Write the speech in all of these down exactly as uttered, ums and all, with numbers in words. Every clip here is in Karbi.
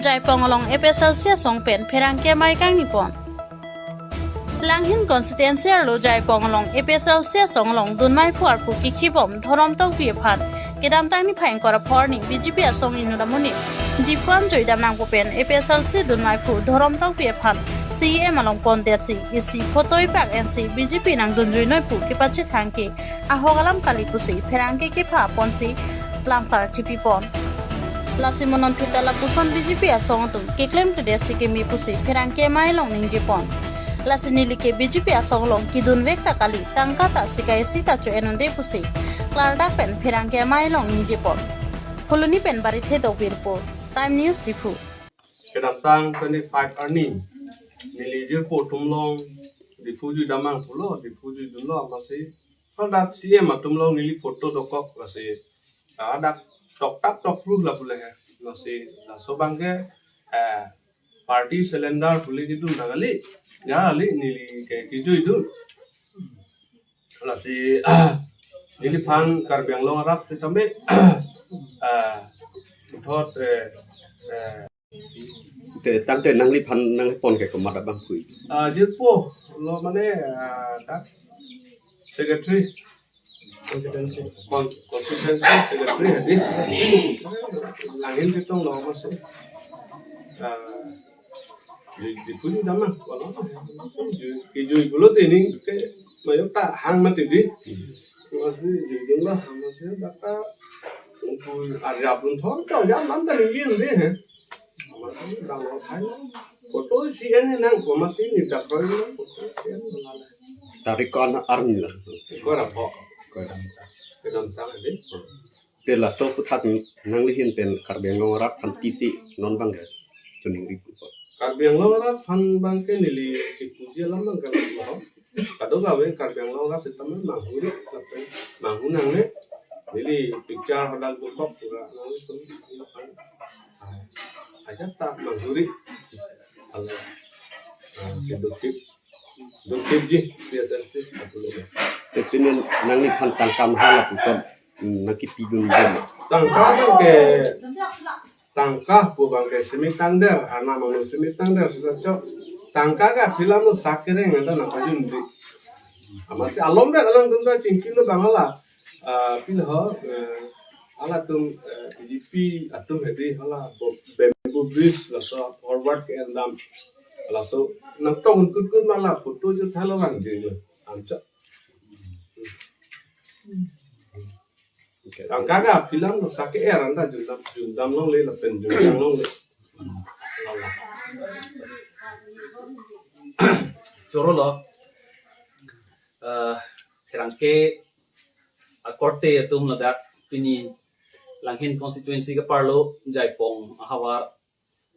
Jaipong along A P H L C asong pen pherangke amei kangni pon. Langhin constituency arlo Jaipong along A P H L C asong along dunmai phu arpu kikhibom Dhorom Tokbi aphan kedamtang niphai ingkoi ra phor arni B J P asong inut amonit Diphu anjoi dam nangpo pen A P H L C dunmai phu Dhorom Tokbi aphan C E M along pondetsi isi photo ipak ensi B J P nangdunjui noi pu kepachethang ke ahok alam kali pusi pherangke kepha ponsi lamklar chipi pon. Lasi mo non phita lapuson B J P asong atum keklem kledetsi keme pusi pherangke amei along ningje pon. Lasi neli ke B J P asong along kedun vek ta kali, tangka ta sikai isi ta cho-en unde pusi klardak pen pherangke amei along ningje pon. Phuloni pen Barithe Tokbi report, Time News Diphu. Kedamtang twenty-five arni neli jirpo atum along Diphu jui dam nang pulo, Diphu jui dunlo amatsi hadak C E M atum along neli photo dokok lasi hadak toktap tokru lapu le he. Lasi laso abangke eh party calendar pule kedun nang kali. Ya kali neli ke kejui dun. Lasi neliphan Karbi Anglong arat sitame eh puthot eh eh Te tangte nangliphan nangpon ke komat abang phui. Ah, jirpo lo mane ah, dak secretary, con- constituency secretary hadi. Langhin Chetong lo amatsi. Ah, di di phui dam nang, wala. Kijui pulo tining ke mayok ta hang mati di. Amatsi jui dun lo amatsi dak ta phui arjap dun thon to jam nam ta ringin di he. Amatsi dang lo khai lo. Photo C E M nang ko amatsi ni dak roi nang photo C E M nang la. Tarik ko-an arni la. Ko ra pho. Ko ra. Kedamtang di. Te laso aphuthak nangli ahin pen Karbi Anglong arat aphan pisi non abang ke choningri pu ko. Karbi Anglong arat aphan abangke neli kipuji alam abangke lo. Kadokave Karbi Anglong arat sitame manghuri, lapen manghu nangne. Neli picture hadak dokok pura nanglitum aphan. Ajat ta manghuri. Hala. Ah, si dothip. Dothipji P S L C apulo. Te pini nangliphan tangka maha lapuson, mm, nangkipi dun dun. Tangka abangke tangka pu abangke simi tangder, ana manu simi tangder sudah chok. Tangka ke aphi alam lo sak kereng ada nangpajun di. Amatsi alom dak alangtum ta chingki lo abang hala. Ah, pil ho, eh, halatum, eh, B J P atum hedi hala bo- bamboo bridge laso forward ke-en dam. Laso nangtong kutkut ma la photo jo thalo lang di jo. Amcha. Oke. Tangka ke aphi alam lo sak ke-er anta jun dam jun dam longle lapen jun dam longle. Choro lo. Eh, pherangke akorte atum ladak pini Langhin constituency ke-arlo Jaipong ahavar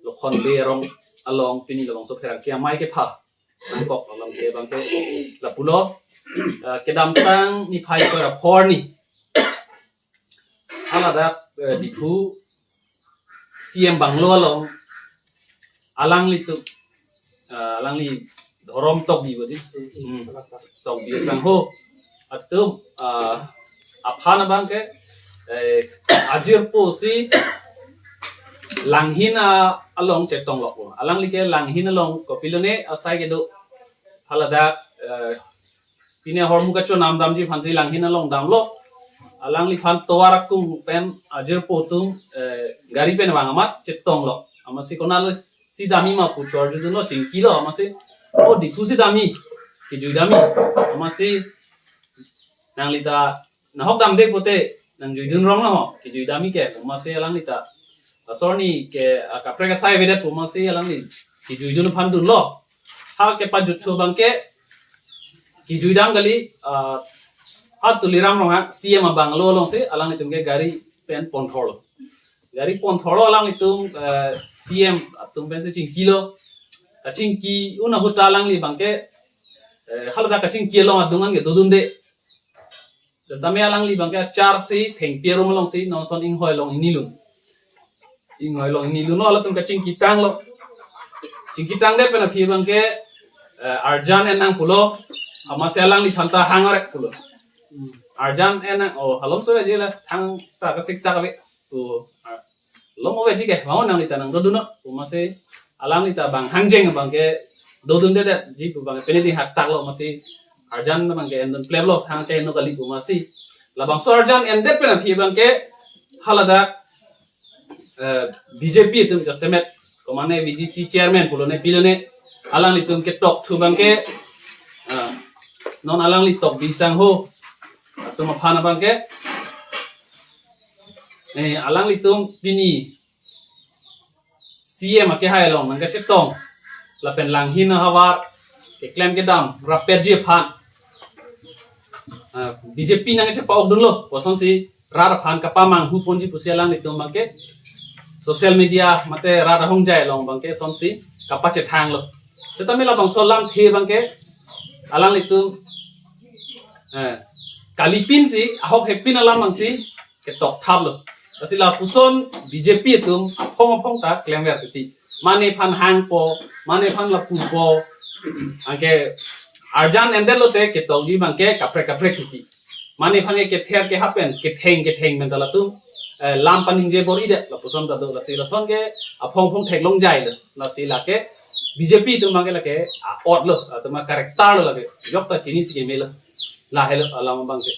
Lokhon Bey arong along pini labangso pherangke amei kepha nangkok alam ke abangke lapulo. Eh, kedamtang niphai ingkoi ra phor arni haladak, eh, Diphu C M bungalow along alanglitum, eh, alangli Dhorom Tokbi bodi. Hmm. Tokbi asangho atum, eh, aphan abangke, eh, ajirpo si Langhin a- along chetong lok. Alangli ke Langhin along kopilone asai kedo haladak, eh, pini ahormu kachonam damji aphansi Langhin along damlo. Alangliphan tovar akung pen ajirpo atum, eh, gari pen vang amat chetong lo. Amatsi konatlo si damji ma pu chor judun lo chingki lo amatsi. O Diphu si damji. Kijui damji. Amatsi nangli ta nahok damde pute nangjui dun rong lo. Kijui damji ke. Amatsi alangli ta. Laso arni ke, ah, kaprek asai avedet pu amatsi alangli kijui dun aphan dunlo. Ha kepajuthu abangke kijui dam kali, ah, ha Tuliram Ronghang C M abungalow alongsi alanglitum ke gari pen ponthorlo. Gari ponthorlo alanglitum, eh, C M atum pensi chingkilo. Kachingki un ahut ta alangli abangke, eh, haladak kachingki along adung an ke dodunde. Tame alangli abangke achar si thengpi arum alongsi non ason inghoi along inilun. Inghoi along inilun lo, halatum kachingki tanglo. Chingki tangdet pen aphi abangke, eh, arjan en nang pulo. Amatsi alangliphan ta hang arek pulo. Arjan en nang, oh, halom so aja la thangta kasiksak ave. Ko, ah, long ove ji ke, mau nanglita nangdodun non pu amatsi, alanglita bang hangjeng abangke dodundedet ji pu abang pini ding haktak lo amatsi, arjan abangke endun plep lo, thang ke no kali pu amatsi. Labangso arjan endet pen aphi abangke haladak, eh, B J P atum jasemet, komane V D C chairman pulo ne pilo ne, alanglitum ketok thu abangke, ah, non alangli Tokbi Sangho atum aphan abangke, eh, alanglitum pini C M akehai along nangkachetong lapen langhin ahavar keklem kedam rapet ji aphan, ah, B J P nangchepa-okdunlo pu asonsi rat aphan kapamanghu ponji pusi alanglitum abangke social media mate rat ahongjai along abangke asonsi kapachethanglo. Setame labangso alamthe abangke alanglitum, eh, kalipinsi, ahok hekpin alam abangsi ketok thaplo. Lasi lapuson B J P atum aphong aphong ta klemver titi. Mane aphan hangpo, mane aphan lapupo, anke arjan endetlote ketokji abangke kaprek kaprek titi. Mane aphan ke kether kehap pen, ketheng ketheng pen ta latum, eh, lam paningje bor-idet, lapuson ta do. Lasi lason ke aphong aphong theklongjailo. Lasi lake B J P atum abangke lake a-otlo, atum a-character lo lake. Jokta chinisi kemelo. Lahelo alam abangke.